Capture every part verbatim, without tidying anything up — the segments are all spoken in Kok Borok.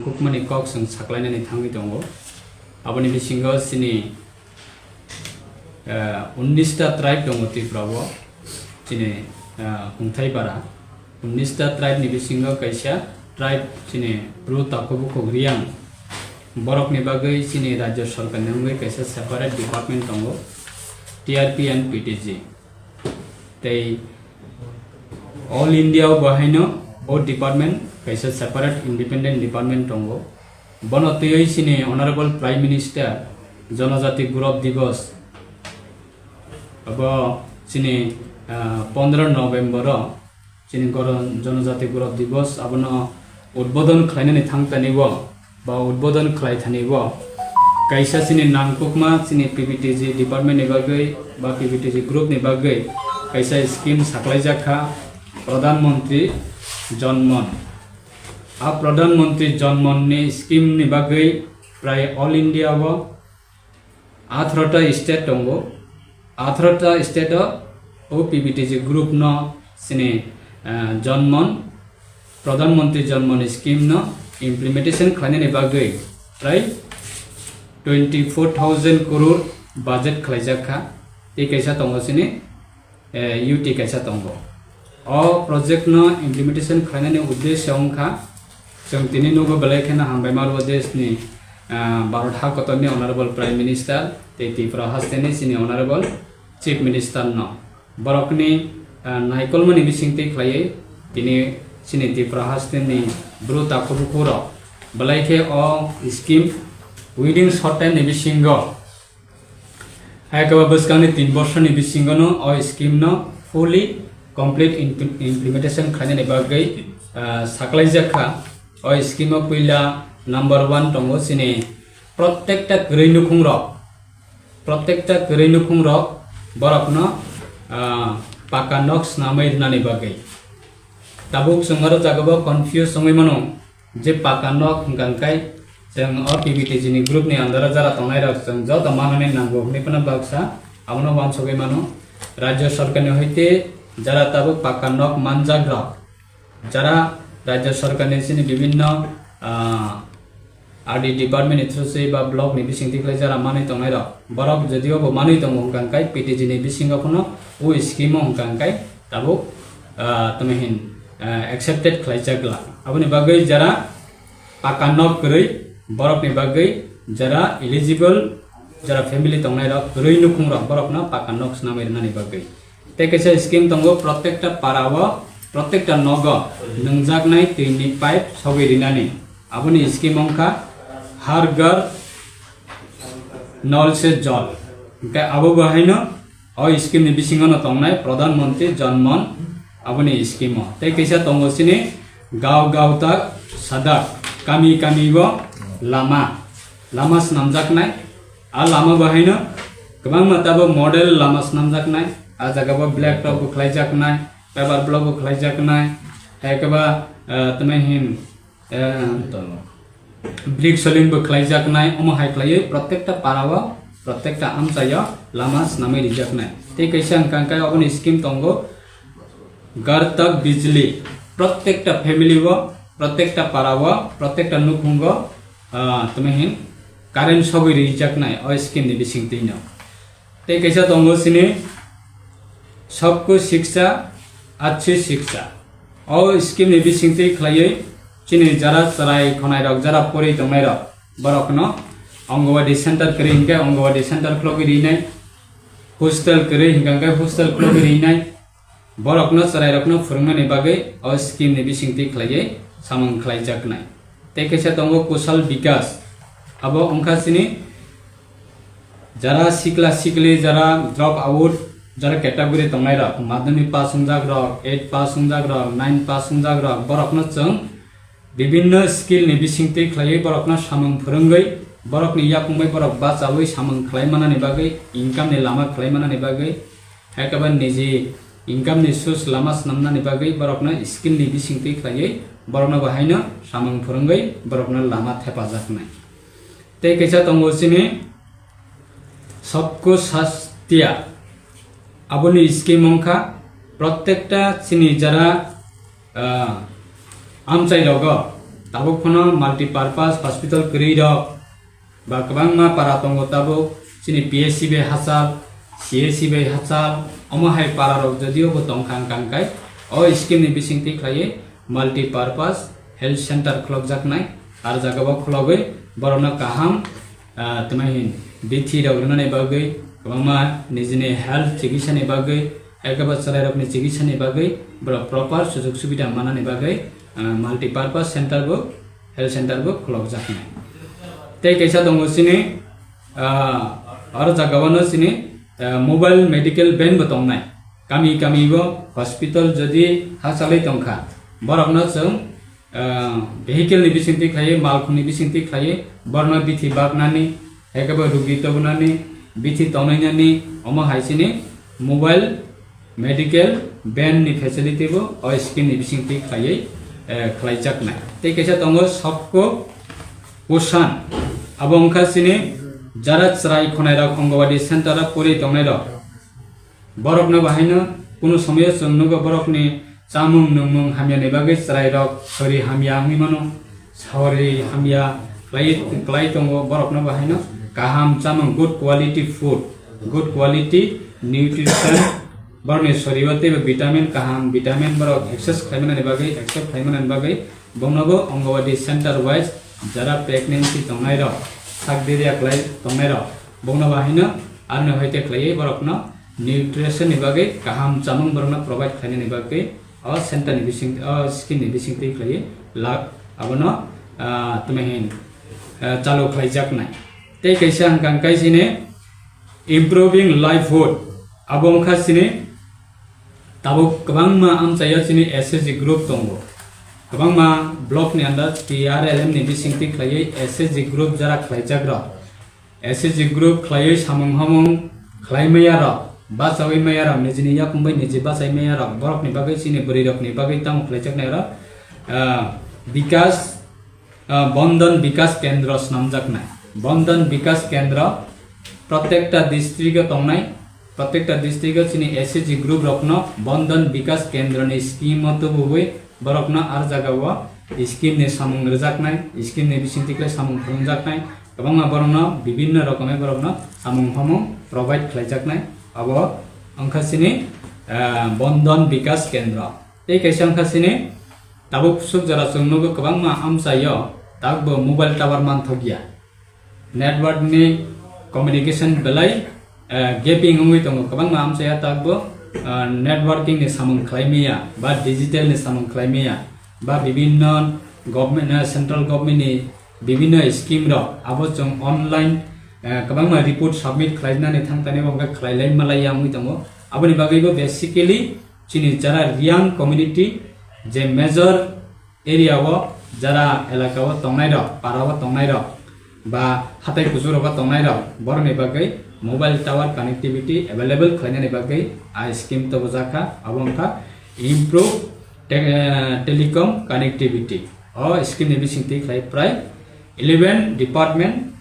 Kukmani kok chwng saklainani thangwi tongo. Aboni bisingo chini, eh, unnish ta tribe tongo Tripura o. Chini, eh, Hungthai Bara. Unnish ta tribe ni bisingo kaisa tribe chini Bru Takhuk Bukhuk Riang. Borokni bagwi chini rajya sarkar ni wngwi kaisa separate department tongo, T R P and P T G. Tei All India o bo haino o department kaisa separate independent department tongo. Bono twiwi chini Honorable Prime Minister Janajati Gaurav Divas abo chini, ah, pondro November o chini goro-, Janajati Gaurav Divas abono udbodon khlainani thangtani o ba udbodon khlai thani o kaisa chini nangkukma chini P B T G department ni bagwi ba P B T G group ni bagwi kaisa scheme saklaijak kha Pradhan Mantri Jan Man. A Pradhan Mantri Jan Man ni scheme ni bagwi prai all India o atharo ta state tongo. Atharo ta state o o P B T G group no chini, eh, Jan Man, Pradhan Mantri Jan Man scheme no implementation khlainani bagwi prai twenty four thousand crore budget khlaijak kha. Tei kaisa tongo chini, eh, U T kaisa tongo. O project no implementation khlainani uddesyo wngkha, chwng tini nugo belai kheno hambai ma rwo deshni, ah, Bharat ha kotorni Honorable Prime Minister tei Tripura hasteni chini Honorable Chief Minister no. Borokni, ah, naikolmani bisingtwi khlaiwi tini chini Tripura hasteni Bru Takhuk Bukhuk rok belai khe o scheme within short time ni bisingo Hai khe bo bwskangni tin bosorni bisingono o scheme no fully complete impl-, implementation khlainani bagwi, ah, saklaijak kha. O scheme o puila number one tongo chini protekta kwrwi nukhungrok, protekta kwrwi nukhungrok borokno, ah, paka nok swnamwi rwnani bagwi. Tabuk chwng oro jagao confuse wngwi mano. Je paka nok hwnkha hwnkhe chwng o P B T G ni group ni under o jara tongnai rok chwng joto manani nango hwnwi phano baksa abono uansugwi mano. Rajya sarkar ni hoite jara tabuk paka nok manjak rok, jara rajya sarkar ni chini bibinno, ah, R D department ni through se ba block ni bising tikhlai jara manwi tongnai rok, borok jodio bo manwi tongo hwnkha hwnkhe P T G ni bisingo phano o scheme o hwnkha hwnkhe tabuk, ah, tamo hin, ah, accepted khlaijak glak. Aboni bagwi jara paka nok kwrwi borokni bagwi jara eligible, jara family tongnai rok, kwrwi nukhung rok, borokno paka nok swnamwi rwnani bagwi. Tei kaisa scheme tongo, protekta para o, protekta nogo nwngjaknai twini pipe sogwi rinani. Aboni scheme wngkha Har Ghar Nal Se Jal. Hwnkhe abo bo haino o scheme ni bisingo no tongnai Pradhan Mantri Jan Man aboni scheme o. Tei kaisa tongo chini Gaon Gaon Tak Sadak, kami kami o lama, lama swnamjaknai. A lama bo haino kwbangma tabo model lama swnamjaknai. A jaga bo black top bo khlaijaknai, paper block bo khlaijaknai. Hai khe ba, eh, tamo hin, eh, brick soling bo khlaijaknai, omo hai khlaiwi protekta para o, protekta amchai o lama swnamwi rijaknai. Tei kaisa hwnkha hwnkhe oboni scheme tongo Ghar Tak Bijli, protekta family o, protekta para o, protekta nukhungo, ah, tamo hin current sogwi rijaknai o scheme ni bisingtwino. Tei kaisa tongo chini Sabko Shiksha, Achhi Shiksha. O scheme ni bisingtwi khlaiwi chini jara chwrai khonai rok, jara pori tongnai rok, borokno Anganwadi center kwrwi hinkhe Anganwadi center khulogwi rinai, hostel kwrwi hinkhe hostel khulogwi rinai, borokno chwrairokno phwrwngmani bagwi o scheme ni bisingtwi khlaiwi samung khlaijaknai. Tei kaisa tongo Kushal Bikas, abo wngkha chini jara sikla sikli, jara drop out, jara category tongnai rok, madhyamik pass wngjak rok, eight pass wngjak rok, nine pass wngjak rok, borokno chwng bibinno skill ni bisingtwi khlaiwi borokno samung phwrwngwi, borokni yakung bai borok bachaui samung khlai manani bagwi, income ni lama khlai manani bagwi, hai khe ba niji income ni source lama swnamnani bagwi borokno skill ni bisingtwi khlaiwi borokno bo haino samung phwrwngwi borokno lama thepajaknai. Tei kaisa tongo chini Sabko Sath Diya, aboni scheme wngkha protekta chini jara, ah, amchai rogo Tabuk phano multipurpose hospital kwrwi rok ba kwbangma para tongo tabuk, chini P H C bai hachal, C H C bai hachal, omo hai para rok jodio bo tongkha wngkha hwnkhe o scheme ni bisingtwi khlaiwi multipurpose health center khulokjaknai, ar jaga o khulogwi borokno kaham, ah, tamo hin bithi rok rwnani bagwi, kwbangma nijini health chikitsa ni bagwi, ekebo chwrai rokni chikitsa ni bagwi borok proper sujog subida manani bagwi, ah, multipurpose center bo, health center bo khulokjaknai. Tei kaisa tongo chini, ah, aro jaga o no chini, ah, mobile medical van bo tongnai. Kami kami bo hospital jodi hachalwi tongkha, borokno chwng, ah, vehicle ni bisingtwi khlaiwi, malkhungni bisingtwi khlaiwi, borokno bithi baknani, ekebo rugi tobonani, bithi tongnainani, omo hai chini mobile medical van ni facility bo o scheme ni bisingtwi khlaiwi, eh, khlaijaknai. Tei kaisa tongo Sabka Poshan, abo wngkha chini jara chwrai khonai rok Anganwadi center o pori tongnai rok. Borokno bahaino kunu somoyo chwng nugo borokni chamung nungmung hamyani bagwi chwrairok sori hamya wngwi mano. Sori hamya khlai, khlai tongo borokno bahaino kaham chamung, good quality food, good quality nutrition, borokni sorio teibo vitamin kaham, vitamin borok access khlaimanani bagwi, accept khlaimanani bagwi bongnobo Anganwadi center wise jara pregnancy tongnairok, sak deria khlai tongnairok, bongno bahaino aroni hoite khlaiwi borokno nutrition ni bagwi kaham chamung borokno provide khlainani bagwi o center ni bising, o scheme ni bisingtwi khlaiwi lak abono, ah, tamo hin, ah, chalu khlaijaknai. Tei kaisa hwnkha khe chini improving livelihood, abo wngkha chini tabuk kwbangma amchaio chini S H G group tongo. Kwbangma block ni under T R L M ni bisingtwi khlaiwi S H G group jara khlaijakrok. S H G group khlaiwi samung hamung khlai maya rok, bachawi maya rok, nijini yakung bai niji bachai maya rok, borokni bagwi chini bwrwi rokni bagwi tamo khlaijaknai rok, ah, Bikas, ah, Bandhan Bikas Kendra swnamjaknai. Bandhan Bikas Kendra protekta district o tongnai, protekta district o chini S H G group rokno Bandhan Bikas Kendra ni scheme o tubugwi borokno ar jaga o scheme ni samung rwjaknai, scheme ni bisingtwi khlai samung phunukjaknai, kwbangma borokno bibinno rokomwi borokno samung hamung provide khlaijaknai. Abo wngkha chini, ah, Bandhan Bikas Kendra. Tei kaisa wngkha chini tabuk swk jora chwng nugo kwbangma amchaio tabukbo mobile tower manthokya. Network ni communication belai, eh, gaping wngwi tongo, kwbangma amchaya tabukbo, eh, networking ni samung khlai maya ba digital ni samung khlai maya ba bibinno government, eh, central government ni bibinno scheme rok abo chwng online, eh, kwbangma report submit khlainani thangtani bo hwnkhe khlailai malaiya wngwi tongo. Aboni bagwibo basically chini jara Reang community je major area o jara elaka o tongnai rok, para o tongnai rok, ba hatai kuchuk rogo tongnai rok, borokni bagwi mobile tower connectivity available khlainani bagwi a scheme tobojak kha, abo wngkha improve te-, eh, telecom connectivity. O scheme ni bisingtwi khlai prai eleven department,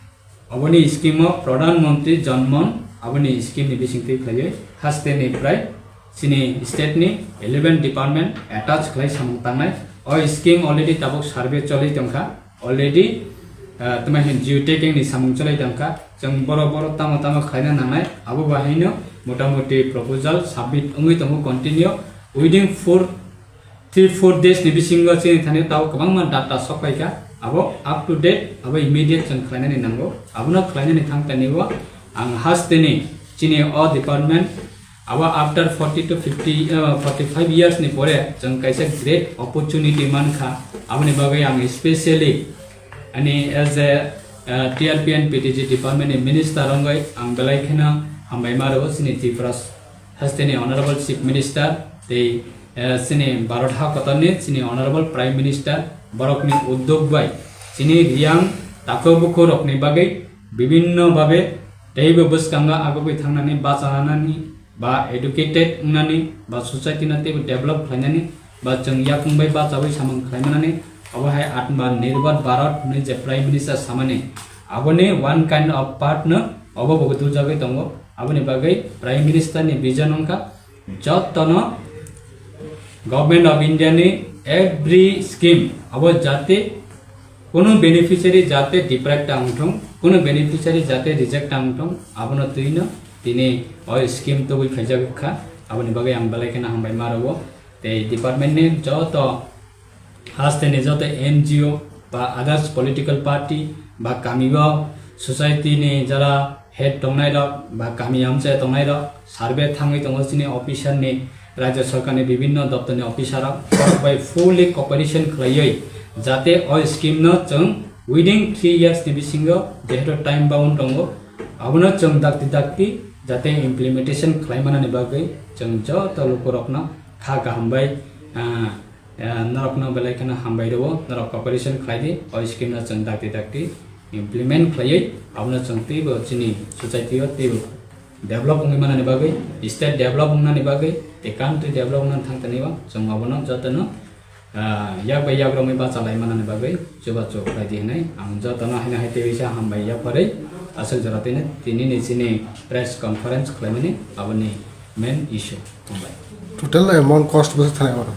oboni scheme o Pradhan Mantri Jan Dhan, aboni scheme ni bisingtwi khlaiwi haste ni prai chini state ni eleven department attach khlai samung tangnai. O scheme already tabuk survey choli tongkha, already, ah, tamo hin geotagging ni samung choli tongkha. Chwng boro boro tamo tamo khlaina nangnai, abo bahaino motamoti proposal submit wngwi tongo continue. Within four three four days ni bisingo chini thani tao kwbangma data sokpai kha, abo up to date, abo immediate chwng khlainani nango. Abono khlainani thang tani o ang hasteni chini o department abo after forty to fifty, uh, forty five years ni pore chwng kaisa great opportunity man kha. Aboni bagwi ang specially ani as a, uh, T R P and P T G department ni minister wngwi ang belai kheno hambai ma rwo chini Tripura hasteni Honorable Chief Minister tei, eh, chini Bharat ha kotorni chini Honorable Prime Minister borokni uddog bai chini Reang takhuk bukhuk rokni bagwi bibinno babe teibo bwskango agugwi thangnani bachanani ba educated wngnani ba society no teibo develop khlainani ba chwng yakung bai bachawi samung khlaimanani, obo hai Atma Nirbhar Bharat hwnwi je Prime Minister samani, aboni one kind of part no obo bo dujagwi tongo. Aboni bagwi Prime Minister ni vision wngkha jotono Government of India ni every scheme abo jate Kuno beneficiary jate deprive ta wngthung, kuno beneficiary jate reject ta wngthung, abono twino tini o scheme tubui khaijak kha, aboni bagwi ang belai kheno hambai ma rwo. Tei department ni joto haste ni joto N G O ba others political party ba kami o society ni jara head tongnai rok ba kami amchai tongnai rok survey thangwi tongo chini officer ni, rajya sarkar ni bibhinno doptor ni officer rok bai fully cooperation khlaiwi jate o scheme no chwng within three years ni bisingo jehetu time bound tongo, abono chwng dakti dakti jate implementation khlai manani bagwi chwng joto lukurokno kha kaham bai, ah, ah, norokno belai kheno hambai rwo, norok cooperation khlai di, o scheme no chwng dakti dakti implement khlaiwi abono chwng teibo chini society o teibo develop wngwi manani bagwi, state develop wngnani bagwi, tei country develop wngnani thang tani o chwng abono jotono, ah, yak bai yak romwi bachalai manani bagwi chubachu khlai di hinwi ang jotono haino hai tei wisa hambai yapharwi aswk jora tini, tini ni chini press conference khlaimani aboni main issue. Hambai. Total amount cost bwswk thanai oro?